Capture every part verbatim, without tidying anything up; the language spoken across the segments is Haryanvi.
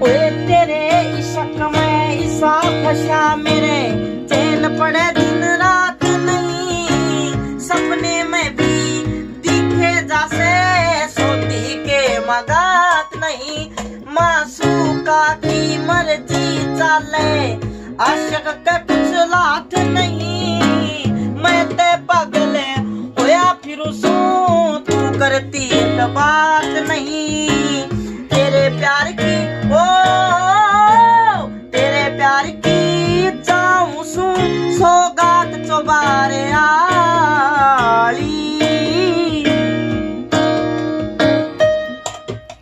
ओए तेरे इश्क में इसा फंसा मेरे, चैन पड़े दिन रात नहीं, सपने में भी दिखे जासे सोती के मगात नहीं। मासूका की मर्जी चाले, आशिक के कुछ लात नहीं। मैं ते पागल होया फिरू सूं, तू करती एक बात नहीं। तेरे प्यार की, ओ, तेरे प्यार की चाहूं सूं, सौगात चौबारे आली।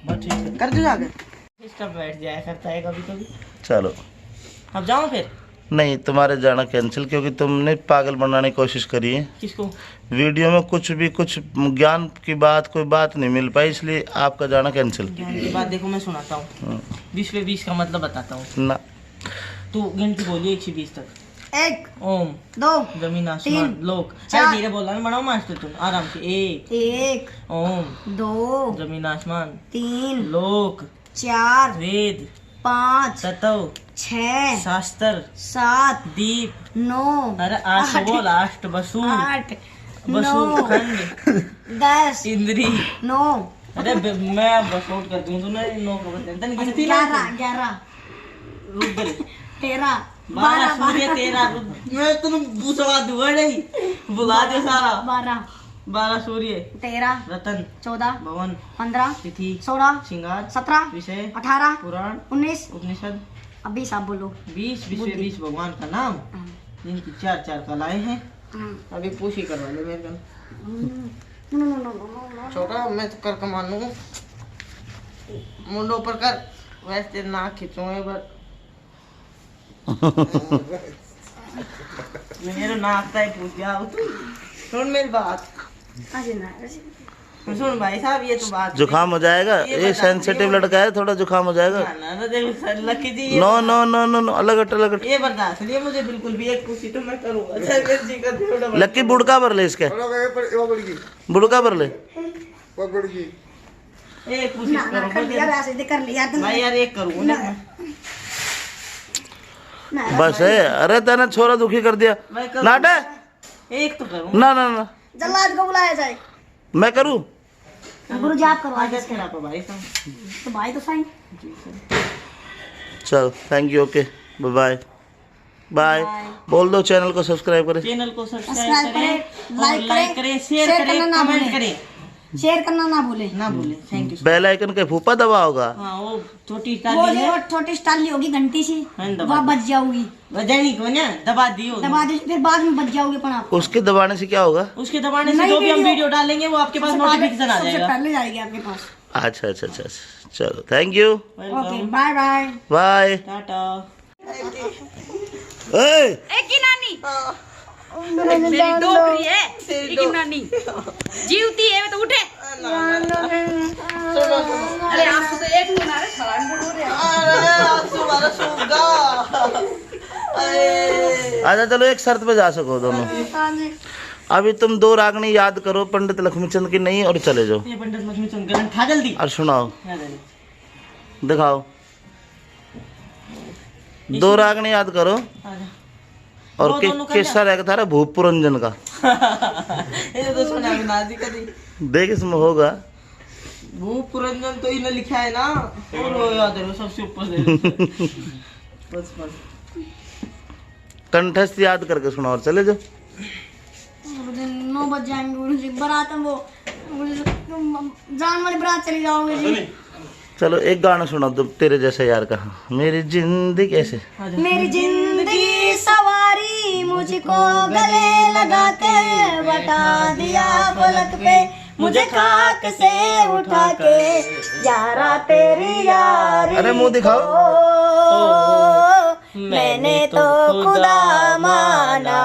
बस ठीक है, कर दो आगे। सिस्टम बैठ जाया करता है कभी कभी। चलो। अब जाओ फिर। नहीं, तुम्हारे जाना कैंसिल, क्योंकि तुमने पागल बनाने की कोशिश करी है। किसको? वीडियो में कुछ भी, कुछ ज्ञान की बात, कोई बात नहीं मिल पाई, इसलिए आपका जाना कैंसिल। ज्ञान की बात देखो, मैं सुनाता हूँ। हम्म। बीस पे बीस का मतलब बताता हूँ। ना। तू गिनती बोलिए एक से बीस तक। एक, ओम, दो, जमीन आसमान, तीन, लोक। चार। अरे धीरे बोलना, बनाओ मास्टर तुम, आराम से। एक, एक, ओम, दो, जमीन आसमान, तीन, लोक, चार, वेद, पाँच, तत्व, छः, शास्त्र, सात, दीप, नौ, अरे आठ आठ, बोल, आठ, वसु, आठ, बसु, नौ, खंड, दस, इंद्री। नौ। अरे बे-, मैं बस आउट कर दूं तूने, नौ का बस। तन गिनती ना ग्यारह, ग्यारह। रुद्र। तेरह, बारह, बारह, सूर्य, बारह। तेरह रुद्र। मैं तन्ने बुझवा दूंगा नहीं। बुला दे सारा। बारह। बारह सूर्य। तेरह। रतन। चौदह। भवन। पन्द्रह। तिथि। सोलह। श्रृंगार। सत्रह। विषय। अठारह। पुराण। उन्नीस। उपनिषद। अभी हिसाब बोलो। बीस, बीस पे बुद्धि। बीस भगवान का नाम। हाँ। जिनकी चार चार कलाएं हैं। हाँ। अभी पूछ ही करवा ले मेरे को। हम्म। No, no, no, no, no, no. छोटा, मैं तो करके मानू। मुंडो पर कर। वैसे तेरे नाक खींचूंगा एक बार। मेरे नाक का ही पूछ गया हो तू। सुन मेरी बात। अरे ना, अरे। सुन भाई साहब, ये तो बात जुकाम हो जाएगा, ये ये बता, सेंसिटिव ये लड़का है, थोड़ा जुकाम हो जाएगा। ना, ना, ना, देख सर, लकी जी, ये नो, बता। नो, नो, नो, नो, अलग हट, अलग हट। ये बर्दाश्त नहीं है मुझे बिल्कुल भी, एक कुर्सी तो मैं करूंगा। सर, ये जी का थोड़ा लकी बुड़का भर ले इसके। थोड़ा ये पर, वो बढ़ गई। बुड़का भर ले। वो बढ़ गई। एक कोशिश ना, ना, करो, कर लिया, वैसे दे कर लिया तुमने। भाई यार, एक करूँ ना। ना। मैं। ना, बस भाई। है, अरे तने छोरा दुखी कर दिया। मैं करूँ। नाटे। एक तो करूँ। ना, ना, ना। जल्लाद को बुलाया जाए। मैं करूँ। गुरु जी, आप करवा आजा दीजिए। फिर आप भाई साहब। तो भाई तो सही। जी सर। चल, thank you, OK, bye bye। Bye. Bye. बोल दो, चैनल को सब्सक्राइब करें। चैनल को सब्सक्राइब सब्सक्राइब करें, करें, और लाइक लाइक करें, करें, शेयर शेयर करें, करना ना कमेंट भूलें। करें। शेयर करना ना भूलें। ना भूलें। Thank you. बेल आइकन के फूफा दबा होगा। हाँ, वो छोटी वो टाली जो है। छोटी टाली होगी घंटी सी, हाँ, दबा वहाँ दो। बज जाओगी। बजानी को ना, दबा दियो। दबा दो, फिर बाद में बज जाओगे अपन आप। उसके दबाने से क्या होगा? उसके दबाने से नहीं, जो भी हम वीडियो वीडियो डालेंगे, वो आपके पास सबसे पहले, नोटिफिकेशन आ सबसे जाएगा। पहले जाएगी आपके पास। अच्छा, अच्छा, अच्छा, अच्छा। चलो, thank you। Welcome। OK, bye bye. Bye. टाटा। ए! ए की नानी? हाँ। मेरी डोकरी है, तेरी एक डो- नानी। जीवती है, मैं तो उठे। ना, ना, ना। सुनो, सुनो। अरे, आप तो एक को ना रे, छलांग बोल रहे हैं। अरे, आप तुम्हारा सूगा। अरे। अच्छा, चलो, एक शर्त पे जा सको दोनों। हाँ जी। अभी तुम दो रागनी याद करो, पंडित लक्ष्मीचंद की नहीं, और चले जाओ। ये पंडित लक्ष्मीचंद का, खा जल्दी। और सुनाओ। खा जल्दी। दिखाओ। दो रागनी याद करो। आजा। और वो के-, दोनों का केसर है थारा भूप पुरंजन का। ये तो सुना भी ना जी कभी। देख इसमें होगा। भूप पुरंजन तो इन्हें लिखा है ना। और वो याद है, वो सबसे ऊपर से। बस, बस। कंठस्थ याद करके सुनाओ और चले जाओ। गुरुजी, नौ बज जाएंगे गुरुजी, बारात में वो, गुरुजी, तुम जान वाली बारात चली जाओगे जी। चलो, एक गाना सुना दो तेरे जैसे यार का। मेरी जिंदगी ऐसे। मेरी जिंदगी सवारी मुझको गले लगा के बैठा दिया फलक पे, मुझे खाक से उठा के यारा तेरी यारी अरे मुंह दिखाओ। को मैंने तो खुदा माना,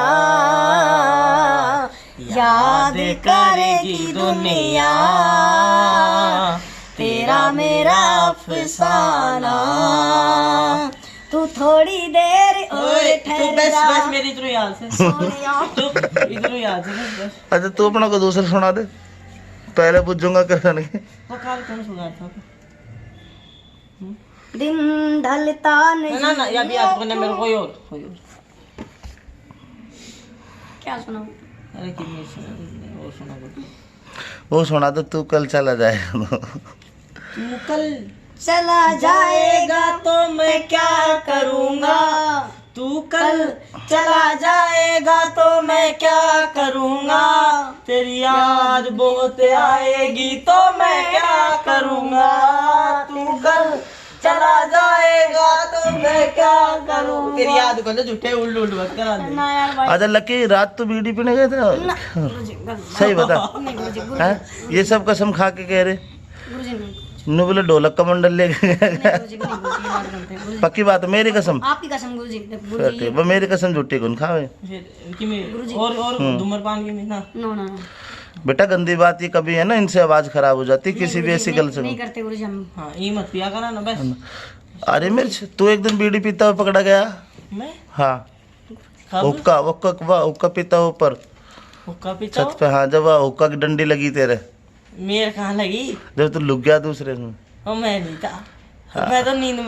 याद करेगी दुनिया तेरा मेरा अफसाना। तू थोड़ी देर और ओए, तू ठहर बस, जा। बस, मेरी इधर याद से। सोनिया। तू इधर याद से, बस, बस। अच्छा, तू अपना को दूसरा सुना दे, पहले बुझूंगा करन के। वो काल कौन सुधार था? दिन ढलता नहीं। ना ना, या भी याद करना मेरे को, कोई और, कोई और। क्या सुनाऊं? अरे कितनी सुना, वो सुना दो। वो सुना दो, तू कल चला जाएगा। तू कल चला जाएगा तो मैं क्या करूँगा? तू कल चला जाएगा तो मैं क्या करूँगा? तेरी याद बहुत आएगी तो मैं क्या करूँगा? तू कल चला जाएगा तो मैं क्या करूँगा? तेरी याद को ना झूठे उल्लू उल्लू मत करा दे। ना यार भाई। अच्छा लकी, रात तो बीड़ी पीने गए थे ना? गुरुजी, गलत। सही बता। नहीं गुरुजी, गुरुजी। हैं? ये सब कसम खा के कह रहे। गुरुजी नहीं। नु बोले ढोलक का मंडल लेके गए। नहीं गुरुजी, नहीं गुरुजी, ये बात गलत है गुरुजी। पक्की बात है, मेरी कसम। आपकी कसम गुरुजी, गुरुजी। ठीक, वो मेरी कसम झूठी कौन खावे। फिर कि मैं गुरुजी। और, और हम्म। धूम्रपान की नहीं ना। No, no, no. बेटा गंदी बात ये कभी है ना, इनसे आवाज खराब हो जाती है, नहीं किसी भी गुरुजी, ऐसी नहीं, गलत से। नहीं करते गुरुजी हम। हाँ, ये मत पिया करा ना बस। अरे मेरे से, तू एक दिन बीड़ी पीता हुआ पकड़ा गया। मैं? हाँ। कब? हुक्का, हुक्का, हुक्का पीता हुआ ऊपर। हुक्का पीता छत पे, हाँ, जब वह हुक्का की डंडी लगी तेरे। मेरे कहाँ लगी? जब तू लुक गया दूसरे में। ओ, मैं नहीं था। हाँ। मैं तो नींद में